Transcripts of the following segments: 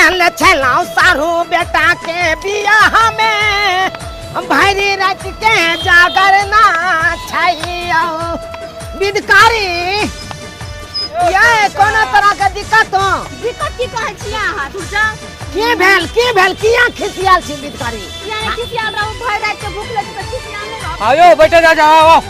गेल छलहुँ सारू बेटा के बियाह में, भरि राति के जागरना छैयौ। विधकारी ये कोनो तरह के दिक्कत हो? दिक्कत की कहै छी अहाँ? दूर जाउ। की भेल, की भेल, किया खिसियाल छी विधकारी? किया नहि खिसियाल रहू, भरि राति के भूख लगै तऽ खिसियाल नहि रहब। आयो बैठे जा जा आओ।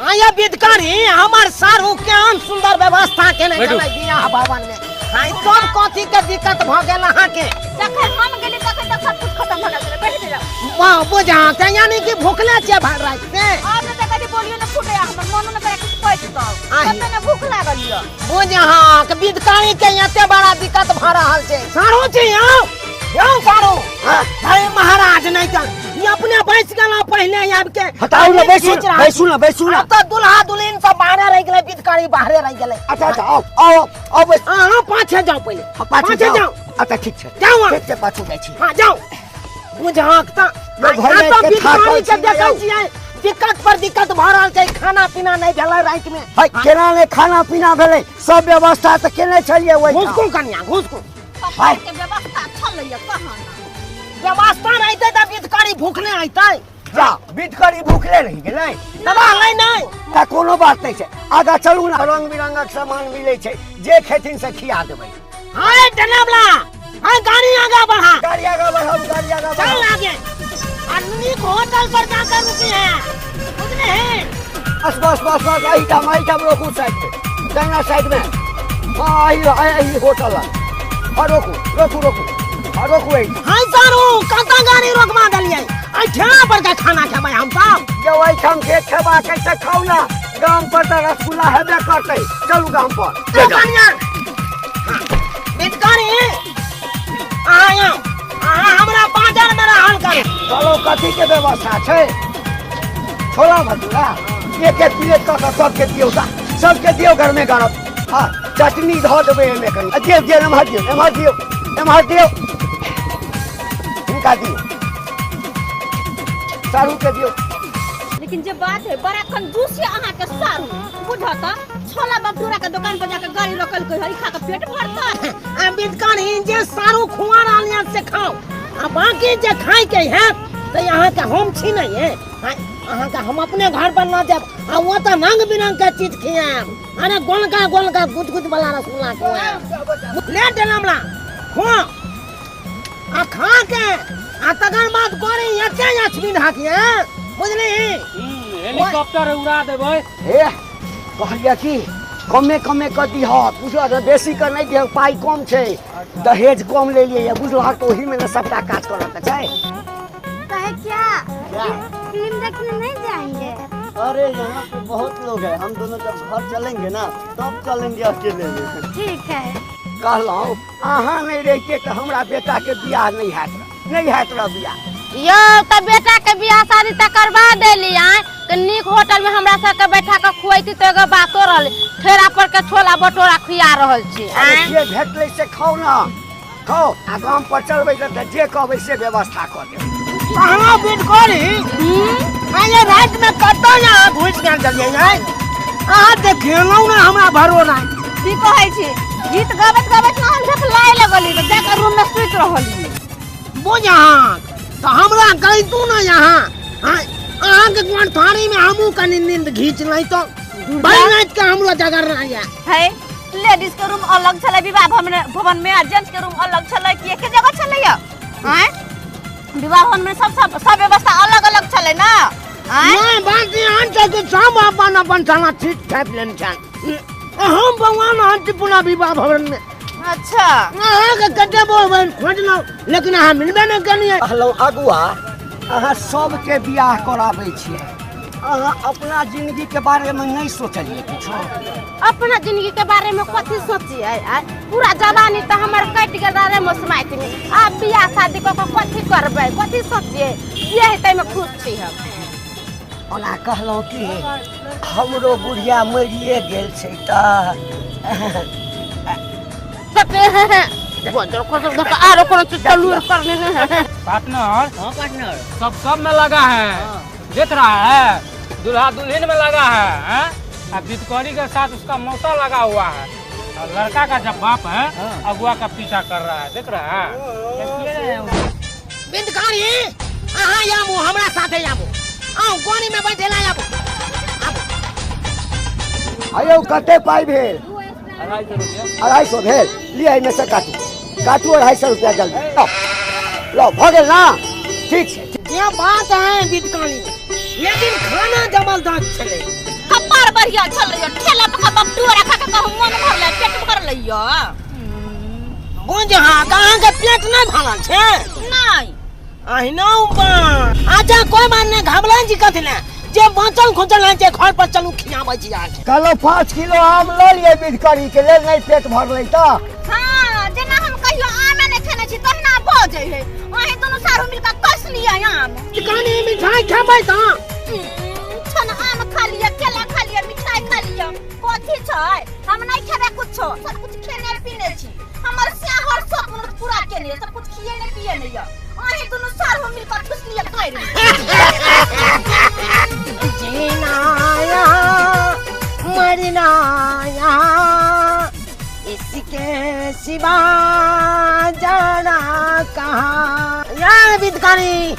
आया विधकारी, हमर सारू केहन सुंदर व्यवस्था केने बैठू। छलै बियाह भवन में, आइ सब कथी के दिक्कत भऽ गेल अहाँके? जखन हम गेली तखन तक सब कुछ खत्म भऽ गेल छलै, बैठ जाउ। वाह बुझा तऽ यानी कि भूखले छियै भरि राति से? आब ने तऽ कथी बोलियो ने फूटे, हमर मनो ने करे किछु कहि आहि। कते ने भूख लागल यऽ। बुझा के विधकारी के एते बड़ा दिक्कत भऽ रहल छै। सारू छी यौ, यौ सारू। अरे महाराज, नहीं तऽ ई अपने बैस गेल पहले आबि के। हटाउ ने, बैसू खींच ने, रहल बैसू ने, बैसू ने। आब तऽ दुल्हा दुल्हिन सब बाहरे रहि गेलै, विधकारी बाहरे रहि गेलै। अच्छा अच्छा, आओ आओ आओ बैस। अहाँ पाछे जाउ पहिले। हाँ, पाछू पाछे जाउ। जाउ। अच्छा ठीक छै। जाउ अहाँ। ठीक छै, पाछू जाइ छी। हाँ जाउ। बुझाक तऽ यौ, भरि आ तऽ राति के विधकारी थाकल के छी ने, देखै यौ। छियै दिक्कत पर दिक्कत भऽ रहल छै, खाना पीना नहि भेलै राति में। है, केना नहि खाना पीना भेलै, सब व्यवस्था तऽ केने छलियै ओहिठाम। घुसकू कनिया, घुसकू। पप्पा के व्यवस्था छलैया कहाँ ना? व्यवस्था रहितै तऽ विधकारी भूखले अइतै। जा, विधकारी भूखले रहि गेलै। तऽ रहलै नहि। तऽ कोनो बात नहि छै, आगाँ चलू ने, रंग बिरंगक सामान मिलै छै, जे खेथिन से खिया देबै। हाय डनावला, हाय गाड़ी आगा बढ़ा। गाड़ी आगा बढ़ाऊ, गाड़ी आगा चल बढ़ाऊ। आगे। आ नीक होटल पर जाकर रुकी है, बुझले हैं? बस बस बस बस, एहिठाम एहिठाम रोकू, साइड में, दाहिना साइड में। हाँ, एही एही होटल है। हाँ रोकू रोकू रोकू, हाँ रोकू एहिठाम। हाय सारू, कतऽ गाड़ी रोकवा देलियै? एहि ठेला पर के खाना खेबै हम सब? यौ एहिठाम के खेबा कैसे खाउ ना, गाम पर तऽ रसगुल्ला हेबे करतै, चलू गाम पर। चलू कनिया। विधकारी, अहाँ आउ, अहाँ हमरा बाजार में रहल करू। चलो, कथी के व्यवस्था छै? छोला भटूरा एक एक प्लेट कऽ कऽ सबके दियौ, सबके दियौ गरमे गरम। हाँ चटनी धऽ देबै एहिमे कनि। आ, दियौ दियौ, एम्हर दियौ, एम्हर दियौ, एम्हर दियौ, हिनका दियौ, सारू के दियौ। लेकिन जे बात है, बड़ा कंजूस है अहाँ के सारू, बुझत? छोला भटूरा के दुकान पर जाके गाड़ी रोकल के हई, खा के पेट भरता। आ विधकारी, जे सारू खुआ रहल यऽ से खाउ, आ बाकी जे खाय के हैत तऽ अहाँके हम छी नहीं है, अहाँके हम अपने घर पर लऽ जायब, आ ओ तऽ रंग बिरंग के चीज खियाएब। अरे गोलका गोलका गुद गुद वाला रसगुल्ला खुआएब। ले डेलमला खुआ आ खा के आ तकर बाद करी एते अछबी ढाकिए, बुझली? हेलीकॉप्टर उड़ा देबै। हे कहलियै कि कमे कमे कऽ दिह, बुझल? बेसी कऽ नहि दिह, पाइ कम छै, दहेज कम ले लियै, बुझलहक? तऽ ओहीमे ने सबटा काज करऽ के छै। कहे क्या, फिल्म देखने नहीं जाएंगे? अरे यहाँ पे बहुत लोग हैं, हम दोनों जब घर चलेंगे ना तब चलेंगे अकेले में। ठीक है। कहलहुँ अहाँ नहि रहिते तऽ हमरा बेटा के बियाह नहि हैत, नहि हैत रह बियाह। यौ तऽ बेटा के बियाह शादी तऽ करवा देली, आय तऽ नीक होटल में हमरा सबके बैठा के खुएती तऽ एगो बातो रहल, ठेला पर के छोला भटूरा खुआ रहल छी। अरे आँय? जे भेटलै से खाउ ना, खाउ, आ गाम पर चलबै तऽ जे कहबै से व्यवस्था कऽ देब। कहाँ विधकारी, आये राति में कतऽ यहाँ घुसि गेल छलियै? आँय अहाँ देखेलहुँ ने हमरा भरो राति। की कहै छी, गीत गाबैत गाबैत ना हम झपलाय लगली तऽ जाके रूम में सुति रहली। बुझ अहाँ तऽ हमरा कहितू ने यहाँ, अहाँके कोठारी में हमहूँ कनि नींद घीच लै तऽ भरि राति के हमरो जगरना यऽ। है लेडीज के रूम अलग छलै विवाह भवन में, आ जेंट्स के रूम अलग छलै कि एके जगह छलै यऽ? आँय विवाह भवन में सब सब सब व्यवस्था अलग अलग छलै ना? आँय नहि, बात एहन छै कि सब अपन अपन साला ठीक ठाक लेने छल, हम भगवान अहाँ पुनः विवाह भवन में। अच्छा अहाँके कते बोल खोजलहुँ लेकिन अहाँ मिलबे नहि केलियै। कहलहुँ अगुआ, अहाँ सबके बियाह कराबै छियै, अहाँ अपना जिंदगी के बारे में नहीं सोचलियै किछो? अपना जिंदगी के बारे में कथी सोचियै? आय पूरा जवानी तऽ हमर कटि गेल रहे मौसमाइत में, आब बियाह शादी कऽ कऽ कथी करबै, कथी सोचियै? जे हेतै में खुश छी हम। ओना कहलहुँ कि हमरो बुढ़िया मरिए गेल छै तऽ आरो कोनो चीज के लूर करने नहीं है। पार्टनर। हाँ पार्टनर, सब सब में लगा है, देख रहा है, दूल्हा दुल्हन में लगा है, हैं? आ बिटकॉइन के साथ उसका मौसा लगा हुआ है। और लड़का का जब बाप है अगुआ का पीछा कर रहा है, देख रहा है। बिंदकारी अहाँ आबू, हमरा साथे आबू, आउ गोनी में बैठे ला आबू। आयो कते पाई भेल? 250 रुपया। 250 भेल। लिअ एहिमे से काटू काटू, 250 रुपया जल्दी। लो लो, भऽ गेल ना? ठीक छै। ये बात है बिदकानी, लेकिन खाना जबरदस्त छलै। कपार बढ़िया छलै, ठेला पर बकटुआ खा के कहूँ मन भरलै, पेट भरलै यो। बुझ हाँ, अहाँके पेट नहि भरल छै? नहीं। अहिना बा अच्छा कोई बात नहीं, घबराई जी कथी ले, जे बचल खुचल है जे घर पर चलू खियाबै छी अहाँके। कहलहुँ 5 किलो आम लऽ लिअ बिधकरी के लेल, नहि पेट भरलै तऽ। हाँ, जेना हम कहियो आमे नहि खेने छी तहिना बजै है। अहीं दुनू सारू मिलके कस लिअ आम। कनी मिठाई खेबै तऽ? छन आम खा लिअ, केला खा लिअ, मिठाई खा लिअ, कथी छै? हम नहि खेबै कुछो, सब कुछ खेने पीने छी। हमर स्याहर सब पूरा केने, सब कुछ खिए ने पिए ने यऽ। अहीं दुनू सारू मिलके ठुस लिअ गाड़ि। जीना मरना यहाँ इसके सिवा जाना कहाँ। यार बिदकारी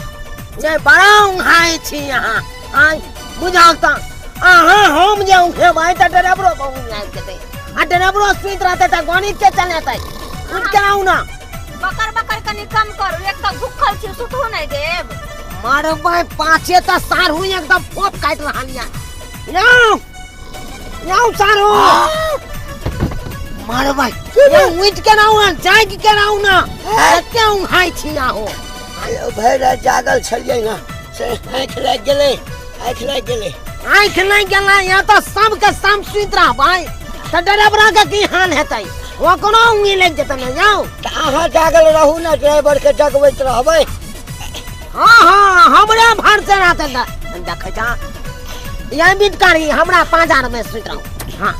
जे बड़ा उहाय छी यहाँ आय बुझाक तऽ अहाँ हम जे उठेबै तऽ ड्राइवरो के ऊँघ लागि जेतै, आ ड्राइवरो सुति रहतै तऽ गणित के चलेतै? उठि के आउ ना। बकर बकर कनी कम करू, एक तऽ भूखल छी, सुतहो नहि देब। मारबै पाँचे तऽ साढ़ू एकदम फोप काटि रहल यऽ। यौ यौ साढ़ू, मारबै यौ, उठि के आउ ना, जागि के आउ ना, कते उहाय छी आहो। आयो भरि राति जागल छलियै ने, से आँखि लागि गेलै, आँखि लागि गेलै। आँखि नहि गेलै, यहाँ तऽ सबके सब सुति रहबै तऽ ड्राइवरा के की हाल हेतै? ओकरो उंगी लागि जेतै ने यौ। तऽ अहाँ जागल रहू ने, ड्राइवर के जगबैत रहबै। हाँ हाँ, हमरे भरसे रहतै। देखै छा यही बिटकारी, हमरा पाँजार में सुति रहू। हाँ,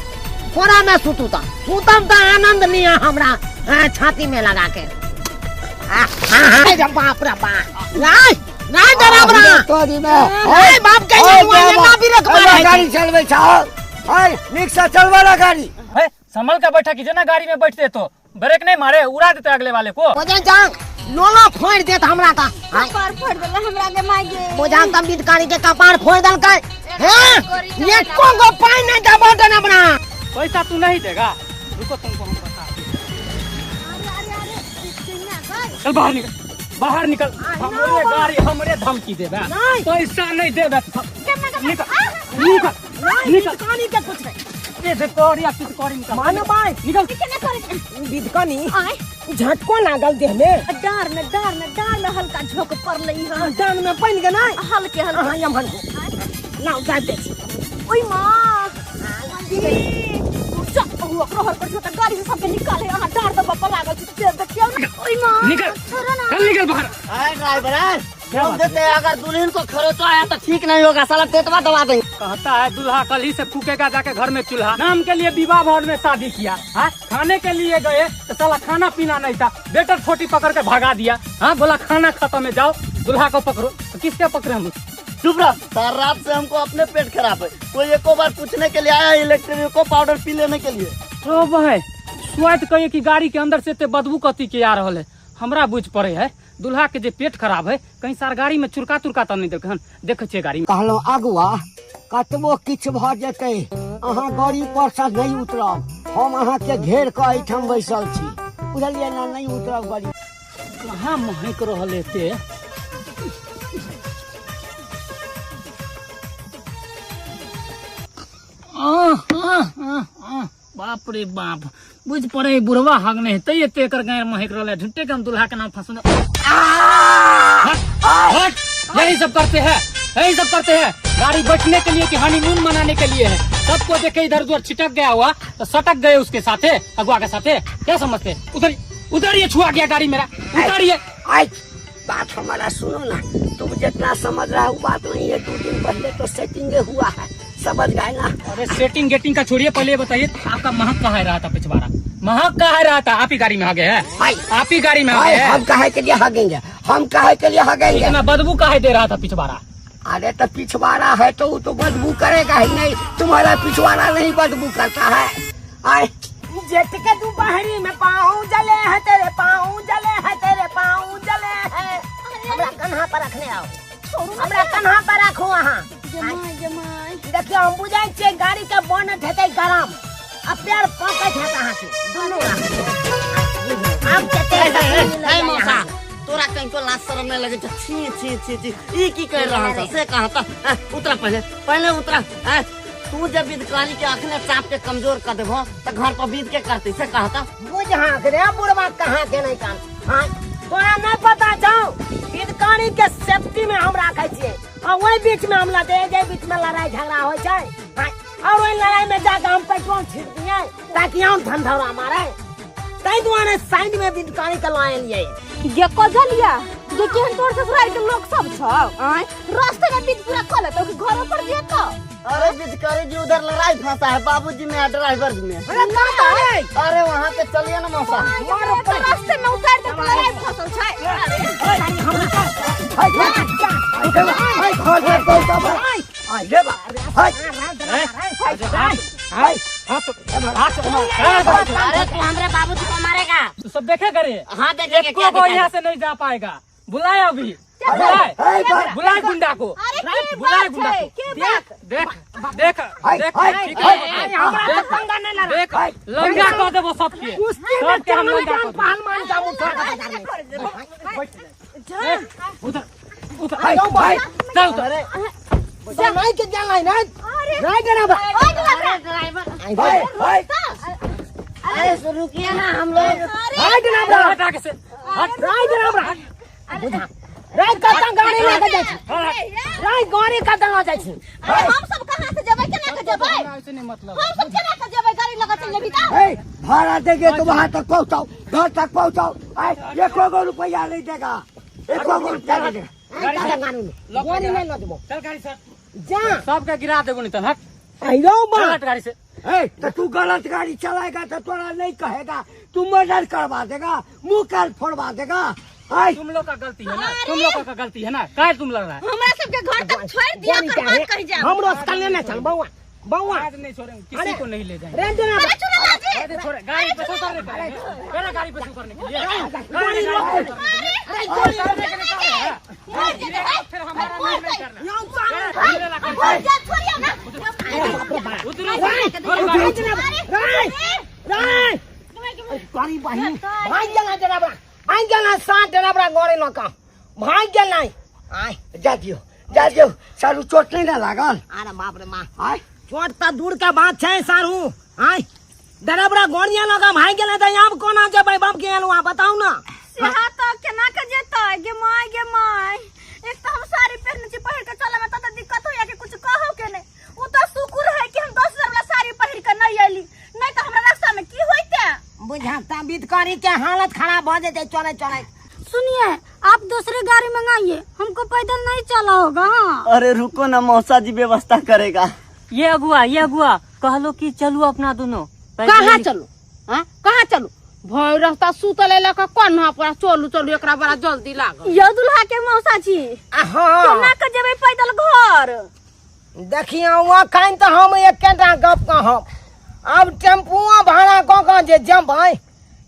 कोरा में सुतू तऽ सुतम तऽ आनंद लिअ हमरा, हाँ, छाती में लगा के। हाँ हाँ हाँ, बाप रे बाप, नहीं नहीं ड्राइवरा तोरी में नहीं, बाप के एना भी रखबा रहै छै। गाड़ी चलबै छौ? हाय, नीक से चलबै ना गाड़ी। है, संभल के बैठा कीजिए ना, गाड़ी में बैठते तो ब्रेक नहीं मारे, उड़ा देते अगले वाले को। बोझे जांग लोला फोड़ देत हमरा तऽ। हाँ, कपार फोड़ देला हमरा के माय गे। बोझा तब बिदकारी के कपार फोड़ देलकै। हैं, एको गो पाई नहीं देबो ड्राइवरा। पैसा तू नहीं देगा, रुको तुमको हम बता। चल बाहर निकल, बाहर निकल। हमरे गाड़ी, हमरे धमकी देबे? नहीं। पैसा नहीं देबे? निकल निकल निकल। बिदकानी के कुछ नहीं। ये देखो या किस करी, निकल। मानो भाई। निकल। बिदकानी आय। झटको लागल देह में? डार में, डार में, डार में हल्का झोंक पड़लै हन। डान में पानि के नहीं? हल्के हल्के। अहाँ यमहर हो, लाउ दाबि दै छी। ओय माँ, ओकरो हर पर त गाड़ी से सबके निकाले। अहाँ डार दबा पर लागल छी, देखियौ ना। ओय माँ। निकल। छोड़ो ना। चल निकल बाहर। अरे ड्राइवर, हम देते हैं, अगर दुल्हन को खरोचा आया तो ठीक नहीं होगा, साला पेटवा दबा देंगे। कहता है दूल्हा कल ही से फूकेगा जाके घर में चूल्हा। नाम के लिए विवाह भवन में शादी किया, हाँ? खाने के लिए गए तो साला खाना पीना नहीं था, बेटर छोटी पकड़ के भगा दिया। हाँ, बोला खाना खत्म है, जाओ दूल्हा को पकड़ो। तो किसके पकड़े हम? चुप रह। सार रात से हमको अपने पेट खराब है, कोई एको बार पूछने के लिए आया इलेक्ट्रिक को पाउडर पी लेने के लिए? तो भाई स्वाद कहिए कि गाड़ी के अंदर से एते बदबू कथी के आ रहल है? हमरा बुझ पड़े है दूल्हा के जे पेट खराब है, कहीं सार गाड़ी में चुरका तुरका तो नहीं देख देखे छियै गाड़ी में। कहलहुँ अगुआ, कतबो किछु भऽ जेतै अहाँ गाड़ी पर से नहि उतरब। हम अहाँके घेर कऽ एहिठाम बैसल छी, बुझलियै ने? नहि उतरब गाड़ी। कहाँ महक रहल एते? आह, आह, आह, आह, बाप रे बाप, बुझ पड़े है बुढ़वा हगने हेतै एते एकर गायर महक रहल है। झूठे के हम दूल्हा के नाम फंसने। हट, यही सब करते हैं, यही सब करते हैं। गाड़ी बैठने के लिए कि हनीमून मनाने के लिए है? सबको देखे इधर उधर छिटक गया हुआ तो सटक गए उसके साथे, अगुआ के साथे। क्या समझते? उधर उधर ये छुआ गया गाड़ी मेरा, उतारिए। आज बात हमारा सुनो ना, तुम जितना समझ रहा हो बात नहीं है। 2 दिन पहले तो सेटिंग हुआ है, समझ गए ना? अरे सेटिंग गेटिंग का छोड़िए, पहले ये बताइए आपका महक कहाँ रहा था? पिछवाड़ा महक कहाँ रहा था? आप ही गाड़ी में आ गए हैं? हाय। आप ही गाड़ी में आ हाय, गए हैं? हम काहे के लिए हगेंगे? हम काहे के लिए हगेंगे? इतना बदबू काहे दे रहा था पिछवाड़ा? अरे तो पिछवाड़ा है तो वो तो बदबू करेगा ही नहीं। तुम्हारा पिछवाड़ा नहीं बदबू करता है? आए। जेठ के दोपहरी में पाँव जले है तेरे, पाँव जले है तेरे, पाँव जले है। हमरा कन्हा पर रखने आओ, हमरा कन्हा पर राखू अहाँ। जमाई जमाई देखियो हम बुझै छियै गाड़ी के बोनट हेतै गरम आ पैर पकैत हेत अहाँके दुनू। आब कते ए मौसा तोरा कहीं लाज शरम नहीं लगे? छी छी छी छी, ई की कर रहा है से कहा था? उतरा पहले, पहले उतरा। तू जब विधकारी के अखने चाप के कमजोर कर देबो त घर पर बीत के करती से कहा था? बुझा रे बुढ़वा कहाँ के नहीं काम। हां तोरा नहीं पता जाओ विधकारी के सेफ्टी में हम राखै छियै आ ओहि बीच में हम लड़े जे बीच में लड़ाई झगड़ा हो जाए और ओहि लड़ाई में जाके हम पेट्रोल छीट दिए ताकि हम धंधौरा मारे, ताहि दुआरे साइड में विधकारी के लाएलियै। गे कजलिया जे केहन तोर ससुराल के लोग सब छौ, आय रास्ते में बीच पूरा कऽ लेतौ कि घरो पर जेतौ? अरे बिचकारी जी उधर लड़ाई फंसा है बाबूजी में ड्राइवर जी में। अरे कहाँ है? अरे वहाँ पे चलिए ना मौसा। मारो रास्ते में उतार दे, लड़ाई फसल छै। अरे तू हमारे बाबूजी को मारेगा? तू सब देखे करे? हाँ देखेंगे। क्या यहाँ से नहीं जा पाएगा। बुलाया अभी, बुलाए बुलाए गुंडा को, बुलाए गुंडा को। देख देख देख देख देख लंगा कर देबो सबके, सबके हम लंगा कर देबो। पहलवान का उठा उधर उधर चल उधर। अरे नहीं के जाना नहीं नहीं ड्राइवर भाई अरे रुकिए ना हम लोग। हाय ड्राइवर हट आगे से हट। राय ड्राइवर राय कतऽ गाड़ी लऽ के जाइ छी? राय गाड़ी कतऽ लऽ जाइ छी? अरे हम सब कहां से जेबै, केना के जेबै? ऐसे नहीं मतलब हम सब केना के जेबै गाड़ी लऽ के चल जेबी त? ए भाड़ा देंगे तो वहाँ तक पहुँचाओ, घर तक पहुँचाओ। एको गो रुपया नहीं देगा, एको गो रुपया नहीं देगा। गाड़ी गाड़ी नहीं लऽ जेबो। चल गाड़ी से जा सबके गिरा देबो नहीं त हट। आइरो बा हट गाड़ी से। ए तो तू गलत गाड़ी चलाएगा तो तोरा नहीं कहेगा, तू मर्डर करवा देगा, मुंह कान फोड़वा देगा। तुम लोग का गलती है ना, तुम लोग का गलती है ना, काहे तुम लड़ रहा है? हमरा सबके घर तक छोड़ दिया कर बात कहि जा। हमरो से लेने चल बौआ, बौआ आज नहीं छोड़ेंगे किसी को नहीं ले जाएंगे। रे अरे चुना लाजी अरे छोड़े गाड़ी पे उतरने के लिए, पहले गाड़ी पे उतरने के लिए। गाड़ी रोक। अरे गोली फिर हमारा नहीं करना। छोड़िया ना। उतरो रे रे गाड़ी बहिन भाग गेला ड्राइवर, भाग गेला सात ड्राइवर गाड़ी लऽ कऽ भाग गेलै। आय जा दियो जा दियो सारू, चोट नहीं ना लागल? अरे बाप रे माँ, आय चोट तऽ दूर के बात छै सारू। आय ड्राइवर गाड़िया लऽ कऽ भाग गेलै तऽ आब कोना जेबै बाप के एलुआ बताउ ना। सेहा तऽ केना के जेतै गे my, गे my. एक तऽ हम साड़ी पहिरने छी, पहिर के चले में तऽ दिक्कत होइया कि कुछ कहौ के नहीं। उ तऽ शुक्र है कि हम 10,000 वाला साड़ी पहिर के नहीं अयली, नहीं तऽ हमरा रास्ता में की होइते। बुझाता बिदकारी के हालत खराब हो जेतै चले चले। सुनिए आप दूसरी गाड़ी मंगाइए, हमको पैदल नहीं चला होगा। हाँ अरे रुको ना मौसा जी व्यवस्था करेगा। ये अगुआ ये अगुआ कहलो कि चलू अपना दोनों। कहाँ चलू? हाँ कहाँ चलू? भर रास्ता सुतल लऽ कन्हा पर चलू चलू, एकरा बड़ा जल्दी लागल। यो दुल्हा के मौसा जी हाँ केना के जेबै पैदल घर? देखियौ अखन तऽ हम एकेटा गप कहब, आब टेम्पुआ भाड़ा कऽ कऽ जे जेबै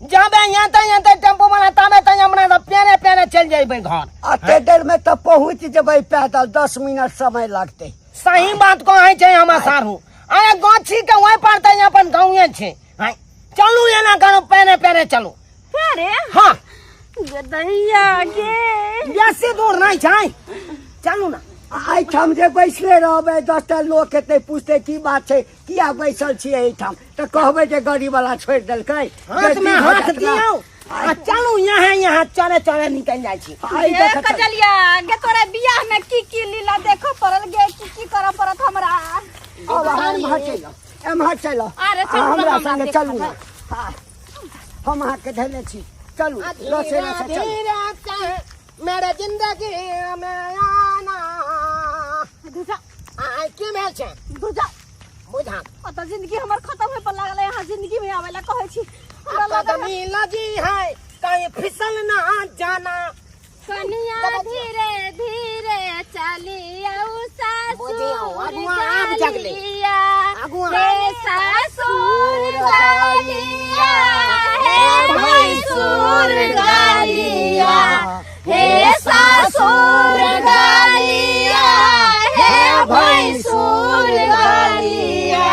जबे एतै एतै टेम्पू वाला तबे तऽ हमरा सब पेरे पेरे चलि जेबै घर। अते देर में तो पहुँच जेबै पैदल, 10 मिनट समय लगते। सही बात कहै छै हमर सारू। अरे गाछी के ओहि पर तऽ अपन गाँवे छै। चलू एना करू पेरे पेरे चलू। पेरे? हाँ गदैया गे बेसी दूर नहीं छै, चलू ना। एहिठाम जे बैसले रहबै 10टा लोक एतै पूछतै की बात छै, किया बैसल छियै एहिठाम, तऽ कहबै जे गाड़ी वाला छोड़ि देलकै। हाथ में हाथ दियौ आ चलू यहाँ यहाँ चले चले निकल जाइ छी। कजलिया गे तोरा बियाह में की की लीला देखऽ पड़ल गे, की की करऽ पड़त हमरा। अब अहाँ एम्हर चलि आउ, एम्हर चलि आउ, हमरा संगे चलू ना। हम अहाँके धेने छी, चलू रसे रसे चलू। मेरे जिंदगी में आना आय की भेल छै? दुर्जा बुझा ओतऽ जिंदगी हमर खत्म होय पर लागल, यहाँ जिंदगी में आबै ला कहै छी। हमरा लागल कदमी लगी है कहीं फिसल ना जाना। कनिया धीरे धीरे चलियौ सासुर। अगुआ आब जगले अगुआ हे ससुर गलिया हे भैंसुर गलिया हे ससुर गलिया हे भैंसुर गलिया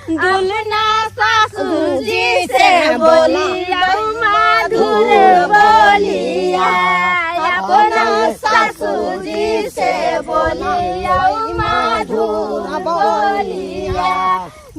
दुलना सासू जी से बोलिया मधुर बोलिया अपना सासू जी से बोलिया मधुर बोलिया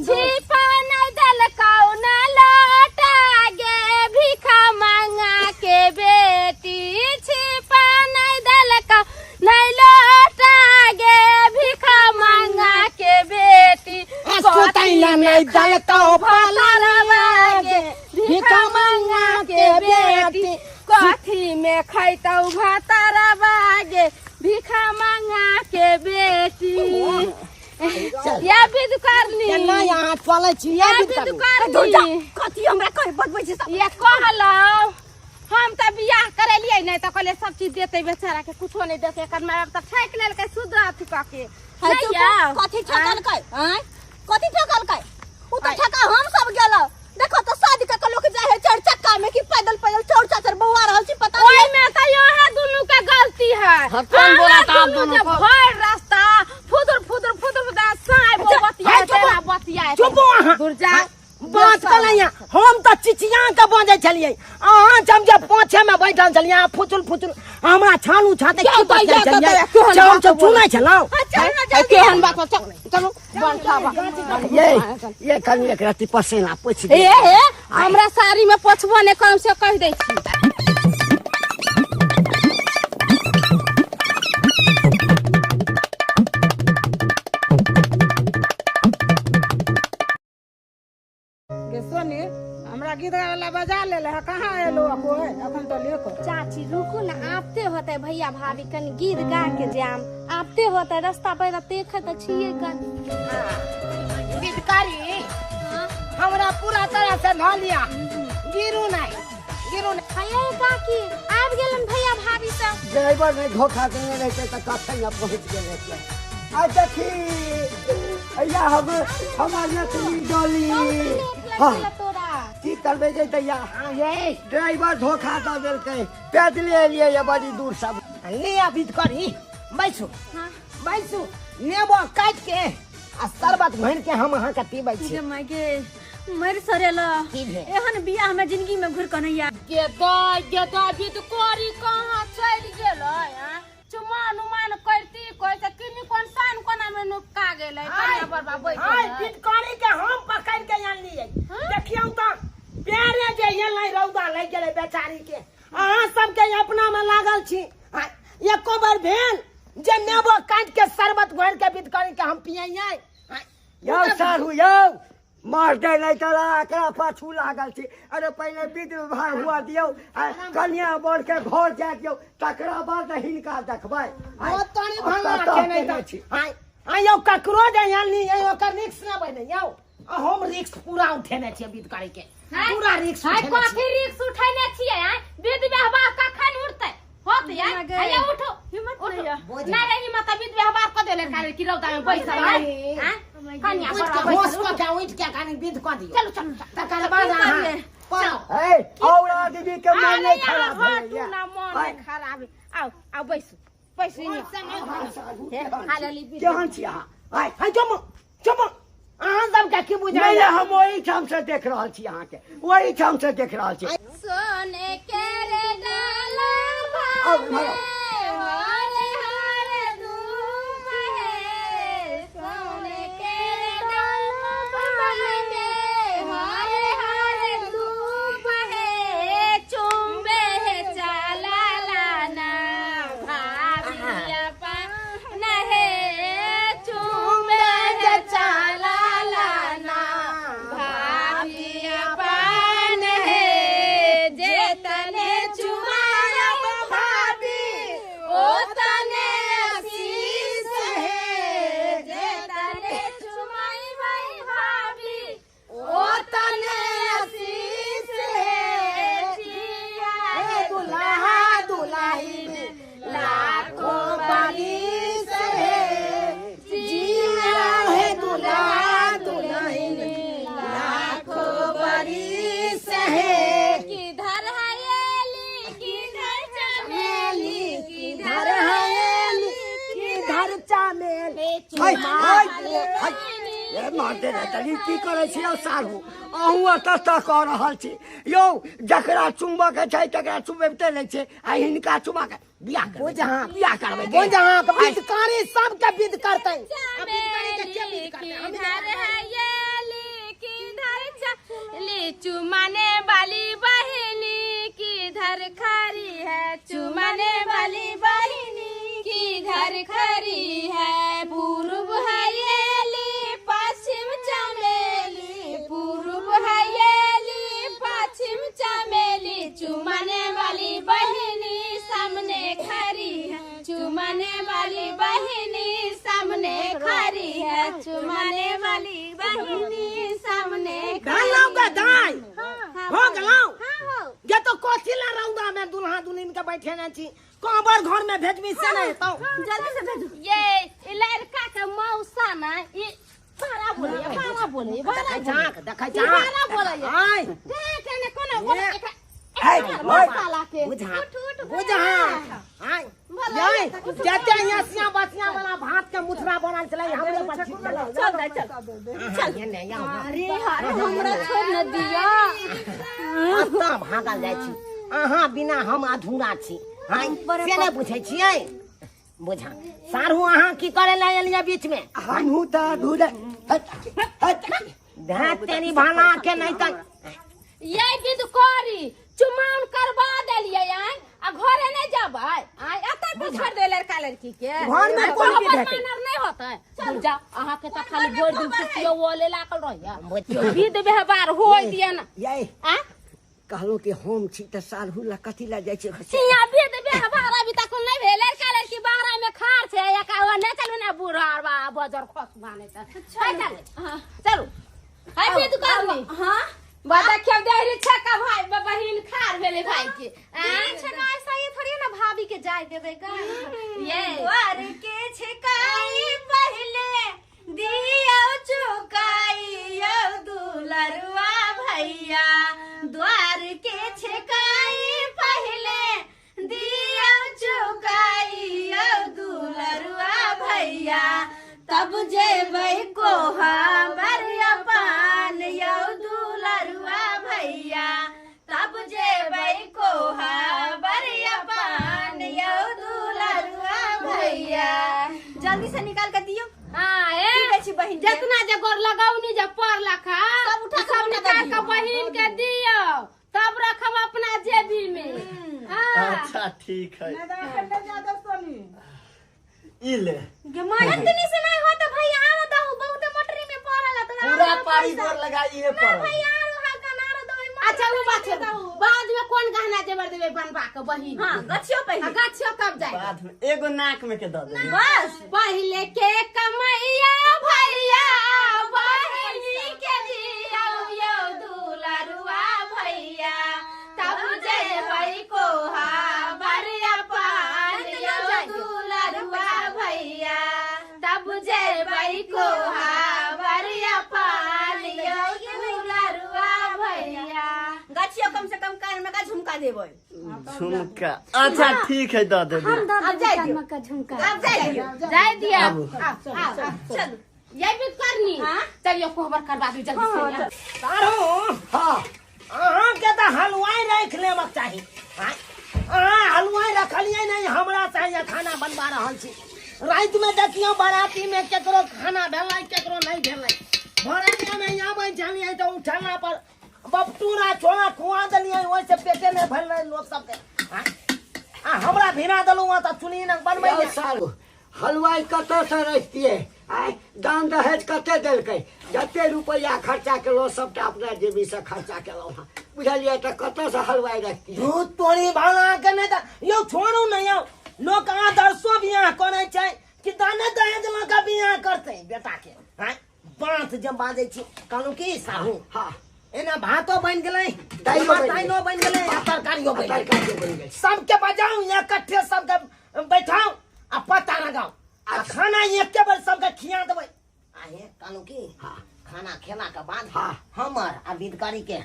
झिपा नहीं देलकौ न लोटा गे भीखा मांगा के बेटी छिपा नहीं देलकौ नहीं लोटा गे भीखा मांगा के बेटी सुतैला नहीं दलतौ भतरवा गे भीखा मांगा के बेटी कथी में खैतौ भतरवा गे भीखा मांगा के बेटी या विध करनी केना यहाँ चलै छी या या विध विध करनी करनी कथी हमरा कहे बतबै छी सब ये कहलहुँ हम तऽ बियाह करेलियै नहि तऽ कहलियै सब चीज देतै बेचारा के कुछो नहि देतै एकर माय बाप तऽ ठकि लेलकै शुद्ध अथी कऽ के है नहि चुप यौ? कथी ठकलकै आँय कथी ठकलकै उ तऽ ठका हम सब गेलौ देखो तो शादी कऽ के लोक जाइ है चारि चक्का में कि पैदल पैदल चौर चाचर बौआ रहल छी पता ओहि में तऽ यहाँ दुनू के गलती है हाँ, कौन बोला था आप दुनू दोनों जे को? भरि रास्ता फुदुर फुदुर फुदुर फुदुर साँय बतिया हाय, चुप। तेना बतिया चुप अहाँ दूर जा बात कलैया हम तऽ चिचिया के बजै छलियै अहाँ जब जे पाछे में बैठल छलियै अहाँ फुचुल फुचुल हमरा छालू छाते की बजै छलियै हम सब सुनै छलहुँ केहन बात चल चलू बन ये कनी एक रत्ती पसेना पोछि ए हे हमरा साड़ी में पोछबो नहि करम से कहि दै छी गे सोनी हमरा गीत गाबै ला बजा लेले है कहाँ एलो कोई अखन तो लेको चाची रुकू ना आबते होते भैया भाभी कनी गीत गा के जाम आबते होते रास्ता पर देखे तऽ छियै कनी विधकारी हमरा पूरा तरह से धऽ लिया गिरू नहीं गिरू नहीं हे काकी आबि गेलन भैया भाभी सब ड्राइवर ने धोखा देने रहते तऽ कखन ने पहुँच गेल रहितै। आ देखी अइया हम हमर नतनी डोली हाँ तोरा की करबै जे दैया ड्राइवर धोखा दऽ देलकै पैदले एलियै ये बड़ी दूर सब लिया विधकारी बैसू बैसू नेबो काटि के आ शरबत घोरि के हम अहाँके पीबै छी गे माय गे मरि सरेला की भेल? एहन बियाह में जिंदगी में घुर कऽ नहीं आयल। गे दाइ गे दाइ विधकोरी कहाँ चलि गेलै आँ चुमान उमान करती कोइ तऽ किनी कोन पान कोना में नुका गेलै कनिया बरबा आइ बैठल विधकारी के हम पकड़ के आनलियै देखियौ तऽ पैरे जे एलै रौदा लागि गेलै बेचारी के अहाँ सबके अपना में लागल छी आ, एको बेर भेल जे नेबो काटि के शरबत घोरि के विधकारी के हम पियैयै यौ साढ़ू यौ मार दे नहीं तोरा एकरा पाछू लागल छी। अरे पहिले विध व्यवहार हुआ दियौ आ कन्या बर के घर जाय दियौ तकरा बाद हिनका देखबै। ओ तनी भंगा के नहीं तऽ आइ आइ यौ ककरो जे आनली ओकर रिक्स न बने यौ आ हम रिक्स पूरा उठेने छियै विधकारी के पूरा रिक्स हाय उठेने कथी छियै रिक्स उठेने छियै आँय विध व्यवहार कखन उठतै होत यार आया उठो हिम्मत उठो नहीं है। ना रे हिम्मत विध व्यवहार कऽ देले कारण कि रौदा में बैसल है आँय कनिया उठि के बरबा होश बैसल कऽ के उठि के कनी विध कऽ दियौ चलू चलू चलू। तकर बाद अहाँ पड़ो ए और आदमी के मन अरे नहीं यहाँ खराब हटू भेलैया। ना मन नहीं खराब आओ आओ बैसू बैसू इहाँ। खा लेली विध। केहन छी अहाँ? आइ हाय चुप चुप अहाँ सबके की नहीं बुझाइया हम ओहिठाम से देख रहल छी अहाँके ओहिठाम से देख रहल छी। सोने के रे डाला अब भावे, मारो। हरे हरे धूप है। सोने के रे डाला भावे, हरे हरे धूप है। चुम्बे है चला लाना भाभी अपन है। चुम्बे है चला लाना भाभी अपन है। जे तने चुमारब भाभी ओ तने आशीष है। जे तने चुमाइबै भाभी ओ तने आशीष है। जिया हे दुल्हा दुल्हिन लाखों बारिश है। हाय हाय हाय ए मारते रहतली की करै छी यौ साढ़ू अहूँ एतऽ तऽ कऽ रहल छी यौ जकरा चुमबऽ के छै तकरा चुमेबते नहि छै आ हिनका चुमा के बियाह करबै बुझ बियाह करबै बुझ विधकारी सबके विध करतै आ विधकारी के के विध करतै हम किधर है ये ली किधर चली चुमाने वाली बहिनी किधर खरी है चुमाने वाली बहिनी किधर खरी है पूर्व है ये ली पश्चिम चमेली पूर्व है ये ली पश्चिम चमेली चुमाने वाली बहिनी सामने खरी है चुमाने वाली बहिनी सामने खरी है चुमाने वाली बहिनी सामने गेलौ गे दाइ हो गेलौ हाँ हो गे तो कथी ला रौदा में दुल्हा दुल्हिन के बैठेने छी कोबर घर में भेजबी से नहीं तो जल्दी से भेजो ये ई लड़का के मौसा ना ई बारा बोले बारा बोले बारा देखै झाँक देखै ई झाँक बारा बोले आय देख ने कोनो कोनो ये। एकरा हाय, एकरा हाय। मसाला के बुझा उठ उठ बुझा आय भला ये जते यहाँ सिया बसिया वाला भात के मुथरा बनल छलै हमरे पर छीट देलौ चल दाइ चल चल ये ने यहाँ अरे अरे हमरा छोड़ न दिया अतऽ भागल जाइ छी अहाँ बिना हम अधूरा छी हाय से नहि बुझै छियै बुझा सारू अहाँ की करे ला एलियै बीच में हमहूँ तऽ अधूरे हट हट धात तेरी भाला के नहीं तऽ ये विधकारी चुमाउन करवा देलियै आय आ घरे नहीं जाबै आय एतै पर छोड़ दे लड़का लड़की के घर में कोन विध हेतै? मानर नहीं होतै चल जा अहाँ के तऽ खाली भरि दिन सुतियो ओले लागल रहैया विध व्यवहार होय दिया ना ये आ कहलहुँ कि हम छी तऽ साढ़ू ला कथी ला जाइ छी सिया विध व्यवहार अभी तक नहीं भेल लड़का लड़की बाहरा में खार छै एका ओ नहीं चलू ना बूढ़ा बा बजर खसुआ नहीं तऽ चल चलू हाय विध करनी हां बा देखियौ देहरी छक्का भाई बहिन खार भेलै भाई के छका ऐसा ये थोड़ी ना भाभी के जाय देबै गा ये द्वार के छिकाई पहले दियो चुकाई यौ दुलरुआ भैया द्वार के छिकाई पहले दियो चुकाई यौ दुलरुआ भैया तब जेबै कोहबर पान यौ दुलरुआ भैया तब जेबै कोहबर पान यौ दुलरुआ भैया जल्दी से निकाल के दियो हाँ ए की दै छी बहिन के? जितना जे गोर लगौनी जे पर लखा सब उठा के सब उठा के निकाल के दियौ। बहिन के दियो तब रखब अपना जेबी में हाँ अच्छा ठीक है नहीं तो अखन नहीं जा दो सोनी ई ले इतनी से नहीं होता भैया आरो दहु बहुत मोटरी में पड़ल है, तो पूरा आरो पारी पैसा। गोर लगाई है ना पर भैया आरो हल्का ना आरो दहु अच्छा वो बात है बाद में कौन गहना जेवर देबे बनवा के बहिन हाँ गछियो पहिले गछियो कब जाए बाद में एगो नाक में के दऽ देबै बस पहिले के कमैया भैया बहिनी के दियौ यौ दुलरुआ भैया तब जेबै कोहाबर पान यौ दुलरुआ भैया तब जेबै कोहाबर पान यौ दुलरुआ भैया गछियो कम से कम कान में का झुमका देबै झुमका अच्छा ठीक है दऽ देबै अब जाय दियो का झुमका अब जाय दियो जाय दिया चलू ये भी करनी चलियो कोहबर करवा दू जल्दी से सारू हाँ अहाँ के तऽ हलवाई राखि लेबाक चाही आँय? अहाँ हलवाई रखलियै नहि हमरा चाहिए खाना बनबा रहल छी राति में देखियौ बाराती में केकरो खाना भेलै केकरो नहीं भेलै भरनिया में आबै छलियै तऽ उठला पर बपटूरा छोड़ा खुआ देलियै ओहिसँ पेटे नहि भरलै लोक सबके आँय? आ हमरा भिना देलहुँ हँ तऽ चुनी ने बनबै यौ साढ़ू हलवाई कतऽसँ रखतियै आँय दान दहेज कते देलकै जते रुपैआ खर्चा केलहुँ सबटा अपना जेबीसँ खर्चा केलहुँ हँ बुझलियै तऽ कतऽसँ हलवाई रखतियै दूध तोरी भाला के नहि तऽ यौ छोड़ू ने यौ लोक आदर्शो बियाह करै छै कि दाने दहेज लऽ कऽ बियाह करतै बेटा के आँय बात जे बाजै छी कहलहुँ की साहू हाँ एना भातो बनि गेलै दालियो बनि गेलै। दालियो बनि गेलै आ तरकारियो बनि गेलै तरकारियो बनि गेलै। सबके बजाउ इकट्ठे सबके बैठाउ आ पत्ता लगाउ आ खाना एके बेर सबके खिया देबै आ हे कहलहुँ की हाँ। खाना खेला के बाद हाँ। हमर आ विधकारी के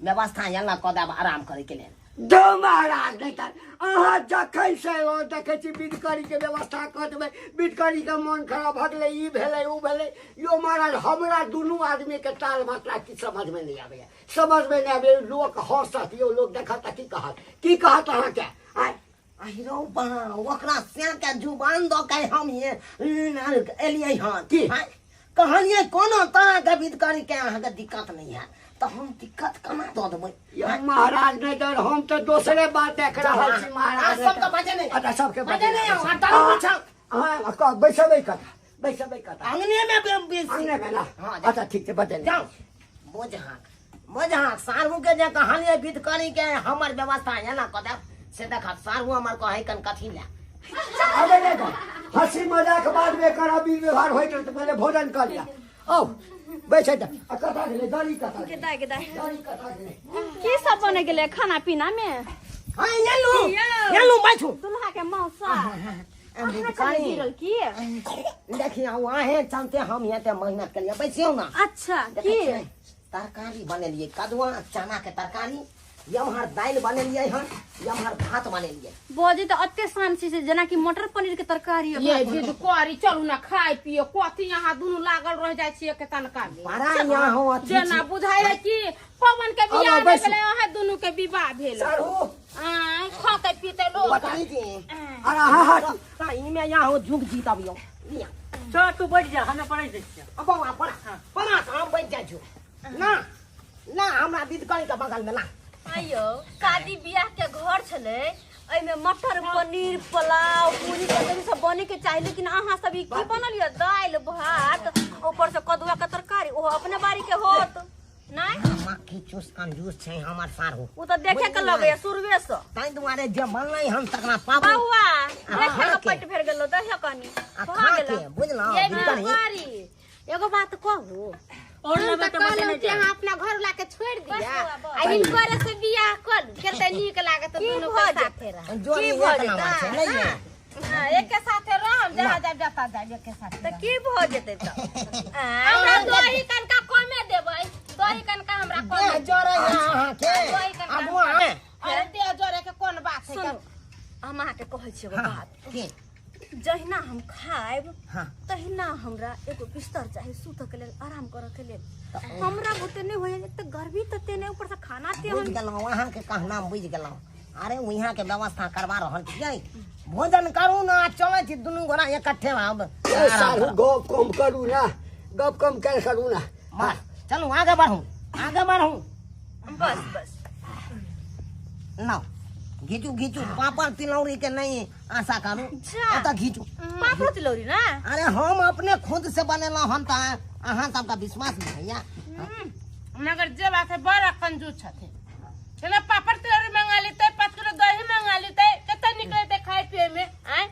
व्यवस्था एना कऽ देब आराम करे के लेल दो महाराज नहीं तर अहाँ जखन से एलहुँ देखै छी बिधकरी के व्यवस्था कऽ देबै, बिधकरी के मन खराब भऽ गेलै, ई भेलै ओ भेलै। यो महाराज हमरा दुनू आदमी के ताल मात्रा की समझ में नहीं आबैया, समझ में नहीं आबैया। लोक हंसत यो, लोक देखत तऽ की कहत, की कहत अहाँके? आँय अहिरो बा, ओकरा से के जुबान दऽ के हम ये एलियै हन की? आँय, कहलियै कोनो तरह के विधकरी के अहाँके दिक्कत नहीं है तऽ हम दिक्कत केना दऽ देबै? यो महाराज नहीं तर हम तऽ दोसरे बात देख रहल छी महाराज। आ, सबके बजे नहीं। अच्छा सबके बजे नहीं, आ, दारू पूछा। हाँ, कह, बैसबै कतऽ, बैसबै कतऽ? अंगने में अंगने में ना? हाँ, अच्छा ठीक छै, बजे नहीं। जाओ। बोझ हाँक सारू के जे कहलियै विधकरी के हमर व्यवस्था एना कऽ देब से देखत सारू हमर कहै कन कथी लए। अबे नहीं कर, हंसी मजाक बाद में करब, ई व्यवहार होइत रहत, पहिले भोजन कऽ लिअ। आउ बैसै तऽ। आ कतऽ गेलै दरी, कतऽ गेलै? गेदाय, गेदाय। दरी कतऽ गेलै? की सब बनै गेलै खाना पीना में? हाँ, एलू, एलू, बैठू। दुल्हा के मौसा अहाँ विधकरी। छलै गिरल की? देखियौ अहें चलते हम एते मेहनत केलियै, बैसियौ ना। अच्छा, देखै की? छियै, तरकारी बनेलियै, कदुआ चना के तरकारी, एम्हर दालि बनेलियै हन, एम्हर भात बनेलियै। बजै तऽ एते शान छै से जेनाकि मटर पनीर के तरकारी ये विधकरी चलू ना खाय पिए, कथी अहाँ दुनू लागल रह जाइ छियै के तनका में? बड़ा यहाँ हो अथी जेना छी। बुझाइ है कि पवन के आब बियाह नहि बैसू। भेलै, अहाँ दुनू के विवाह भेल। सारू। आँय, खतै पीतै लोक। बताई जी। अरे हाँ, हाँ। तऽ इमे यहाँ हो झुक जीतब यौ। लिअ। चल तू बैठ जा, हमे पढ़ै जाइ छियै। अब बौआ, पढ़ा, पढ़ा, तऽ हम बैठ जाइ छियौ। ना, ना, हमरा विधकरी के बगल में ना। आइयो शादी बियाह के घर छलै, एहिमे मटर पनीर पुलाव पूरी कचौड़ी सब बने के चाही, लेकिन अहाँ सब ई की बनल यऽ? दालि भात ऊपर से कदुआ के तरकारी, ओहो अपने बाड़ी के होत नहि? मक्खी चूस कंजूस छै हमर सारू। ओ तऽ देखे के लगैया शुरुए से। ताहि दुआरे जे बनलै हन तकरा पाबू। बौआ, आ देखे के खाके। पेट भरि गेलो, दहे कनी। आ भऽ खाके, गेलो। बुझलहुँ, ये विधकरी। विधकरी, एगो बात कहू? और हम लेबै तऽ कहलहुँ तऽ बचने कि जायब। अहाँ अपना घर वाला के छोड़ि बस दिअ बौआ, बस। आ हिनकरे से बियाह कऽ लू, कते नीक लागत की दुनू भऽ के जेतै? साथे रहब। जोड़ी की एक भऽ नंबर छै, जेतै? नहि ये? हाँ, एके साथे रहब, जहाँ जायब जतऽ जायब एके साथे। तऽ की भऽ जेतै तऽ? आँय? हमरा दही कनका कमे देबै, दही कनका हमरा देह कमे जरै है अहाँके। दही कनका आबू अहाँ। अरे देह जरै के कोन बात है? सुनू, हम अहाँके कहै छी एगो हाँ, बात। की? जहिना हम खायब हाँ। तहिना हमरा एगो बिस्तर चाही सुतऽ के लेल, आराम करऽ के लेल। हमरा बुते नहि होइया, एक तऽ गर्मी तते नहि, ऊपर से खाना बुझि तेहन। गेलहुँ अहाँके कहना, बुझि गेलहुँ। अरे यहाँ के व्यवस्था करवा रहल छियै, भोजन करू ना, चलै छी दुनू गोरा इकट्ठे आब। ए, सारू गप कम करू ना, गप कम कर करू ना। बस चलू आगे बढ़ू, आगे बढ़ू। बस बस। लाओ घीचू घीचू, पापड़ तिलौरी के नहीं आशा करू। अच्छा। ओतऽ घीचू। पापड़ तिलौरी ना? अरे हम अपने खुद से बनेलहुँ हन तऽ अहाँ सबका विश्वास नहीं हैया। मगर जे बात है बड़ा कंजूस छथिन। चलो पापड़ तिलौरी मंगा लेते, 5 किलो दही मंगा लेते, कते निक लगते खाय पिए में। आय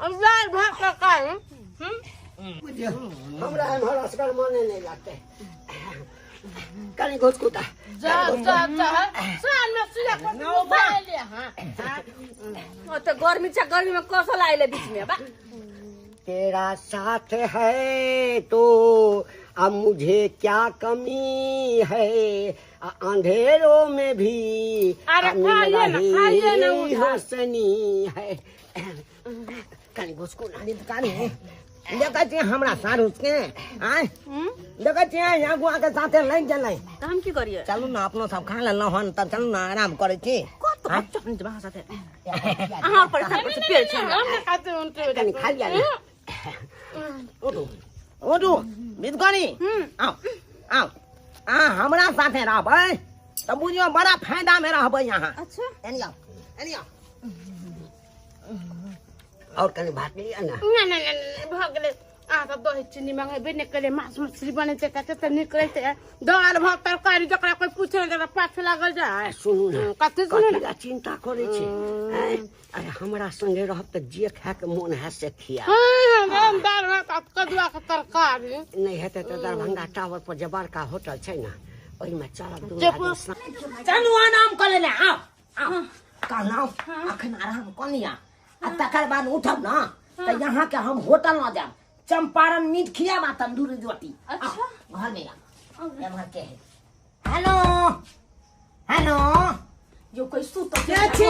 अब दाल भात तरकारी। बुझियौ, हमरा एम्हर असगर मने नहीं लगतै। कनी घुसकुता। जा जा जा, साल में सुइया को उठा ले। हां, ओ तऽ गर्मी छै, गर्मी में कसल आइले बीच में बा। तेरा साथ है तो अब मुझे क्या कमी है, आ अंधेरों में भी अरे अब मिल खाइए ना, खाइए ना रही उधर। रोशनी है। कनी घुसकुना। विधकरी, देखै छियै हमरा सारू के? आँय देखै छियै अगुआ के साथे लागि गेलै। तऽ हम की करियै? चलू ना, अपनो सब खा लेलहुँ हन तऽ चलू ना आराम करै छी। कत बच्चा ने अहाँ साथे? अहाँ परेशान करै छी, पेड़ छै हमरा। हम नहि खाते उनटे। कनी खा लिया ना। उठू उठू विधकरी, आउ आउ, अहाँ हमरा साथे रहबै तऽ बुझियौ बड़ा फायदा में रहबै अहाँ। अच्छा। एनी आउ, एनी आउ। और कनी भात लिया ना। ना ना ना ना, भऽ गेलै। अहाँ सब दही चीनी मंगेबे नहि केलियै, माछ मछली बनै छै कते नीक रहितै। दालि भात तरकारी जकरा कोइ पूछे नहि जकरा पाछू लागल जाय। सुनू ना। कथी सुनू ना? कथी ला चिंता करै छी? आँय? अरे हमरा संगे रहब तऽ जे खायके मोन हैत से खिया। हाँ, हम दालि भात आ कदुआ के तरकारी। नहि हेतै तऽ दरभंगा टावर पर जे बड़का होटल छै ने, ओहिमे चलब दुनू जे आदमी चलू आराम कऽ लेले, आउ आउ। कहलहुँ अखन आराम कऽ लिअ आ तकर बाद उठब ना तऽ यहाँ के हम होटल न जायब, चंपारण मीट खियाब आ तंदूरी रोटी। अच्छा। घर में आउ। एम्हर के है? हेलो हेलो, जो कोई सुत के छी?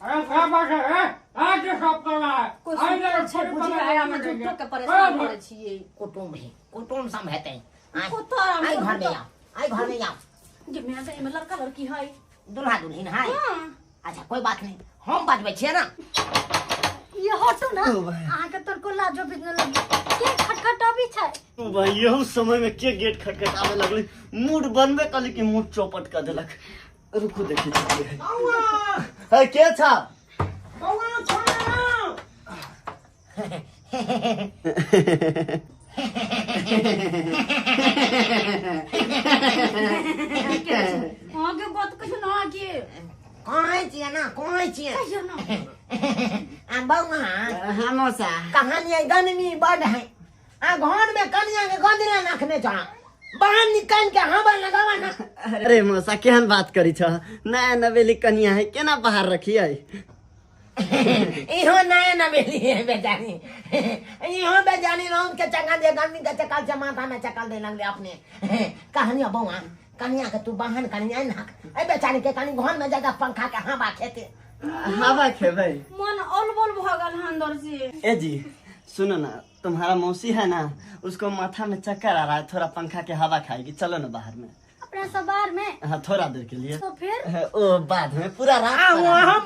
अरे क्या बात है? आज सब कर रहा है। कोई सुतल छै बुझि आराम झूठो के परेशान करै छियै। कुटुम्ब है, कुटुम्ब सब हेतै। आय, कुत्ता आराम आइ घर में आओ, आइ घर में आओ। जे मैं से एमे लड़का लड़की है। दुल्हा दुल्हन है। हाँ। अच्छा कोई बात नहीं, हम बजबै छियै ना। ये हटू ना, अहाँ के तोर लाजो बिजने लगी के खटखट अभी छै। भाई यहू समय में के गेट खटखटावे लगले, मूड बनबे कली कि मूड चौपट कर देलक। रुकू देखी छी है। है के छा? बौआ छोड़ो। अहाँ के बात कहियो ना के कहै छियै ना, कहै छियै। कहियो ना। आ बौआ। हाँ मौसा। कहानी गर्मी बड है, आ घर में कनिया के गंदला रखने छ, बाहर निकाल के हवा लगावा ना। अरे मौसा केहन बात करी छ, नया नवेली कनिया है केना बाहर रखी है? इहो नया नवेली है बेचारी, इहो बेचारी राम के चका दे, गर्मी के चकल से माथा में चकल दे लगले अपने। कहानी बौआ कनिया के तू बाहर कनिया ना, ए बेचारी के कनी घर में जगह पंखा के हवा खेते। हवा खेबै? मन अलबल भ गेल हन अंदर से। ए जी सुनो ना, तुम्हारा मौसी है ना, उसको माथा में चक्कर आ रहा है, थोड़ा पंखा के हवा खाएगी, चलो ना बाहर में। अपना सब बाहर में? हाँ थोड़ा देर के लिए। तो फिर ओ बाद में पूरा रात। हाँ हाँ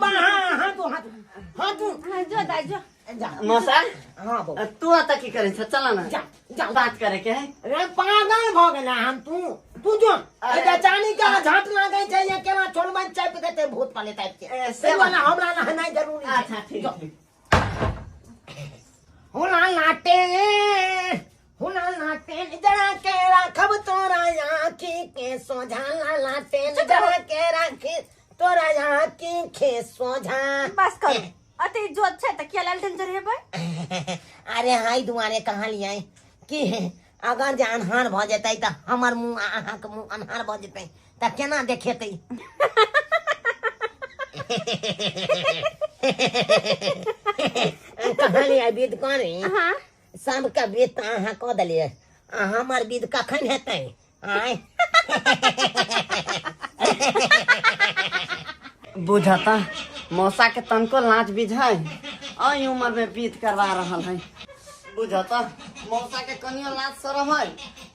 तू हाँ हाँ तू जो दाई जो जा मौसा। हाँ बो तू आता की करे छ, चला ना जा जा बात करे के है। रे पागल भ गेला हम, तू तू जो ए बेचानी के झाट लागै छै, ये केना छोड़बै चापि देतै भूत पाले टाइप के, से वाला हमरा ना नहीं जरूरी। अच्छा ठीक ठीक। हुना लाटे हुना लाटे जरा के राखब तोरा आँखी के सोझा, लाटे जरा के राखी तोरा आँखी के सोझा। बस कर अते जो अच्छा त किया लाल डेंजर हेबै? अरे हाय दुआरे कहाँ लियै कि अगर जे अन्हार भ जेतै त हमर मुँह आ अहाँके मुँह अन्हार भ जेतै त केना देखेतै? कहाँ लियै विध करी? हाँ सबके विध त अहाँ कऽ देलियै, आ हमर विध कखन हेतै? आय बुझता मौसा के तनको लाज बीज है, अई उम्र में बीत करवा रहल है। बुझता मौसा के कनियो लाज शरम है,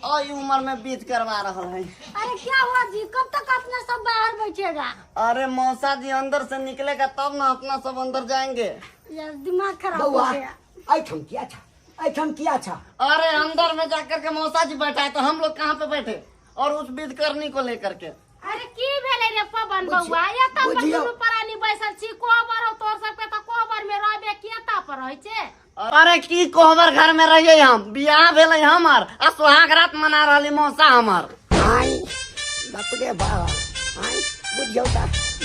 अई उम्र में बीत करवा रहल है। अरे क्या हुआ जी, कब तक अपना सब बाहर बैठेगा? अरे मौसा जी अंदर से निकलेगा तब ना अपना सब अंदर जाएंगे। यार दिमाग खराब हो गया। ऐठम किया छा, ऐठम किया छा? अरे अंदर में जाकर के मौसा जी बैठा है तो हम लोग कहाँ पे बैठे, और उस विध करनी को लेकर के। अरे की भेलै रे पवन बौआ, एतऽ पर दुनू प्राणी बैसल छी, कोबर हौ तोर सबके त कोबर में रहबे केता पर रहै छै। अरे की कोहबर घर में रहिए हम, बियाह भेलै हमर आ सुहाग रात मना रहली मौसा हमर। आई बाप रे बाबा, आई बुझियौ त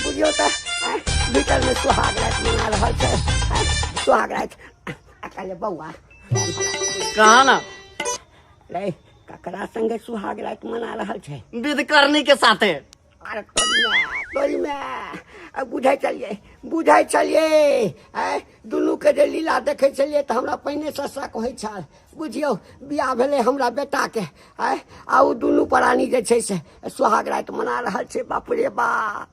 बुझियौ त भीतर में सुहाग रात मना रहल छै, सुहाग रात। आ कहले बौआ कहा ना रे ककरा संगे सुहाग रात मना रहल छै? विधकर्णी के साथे। अरे तोरी में बुझै चलिए, बुझै चलिए दुनू के जे लीला देखै छलियै तऽ हमरा पहिने से शक होइ छल। बुझियौ बियाह भेलै हमरा बेटा के, आ ओ दुनू प्राणी जे छै से सुहाग रात मना रहल छै। बाप रे बाप।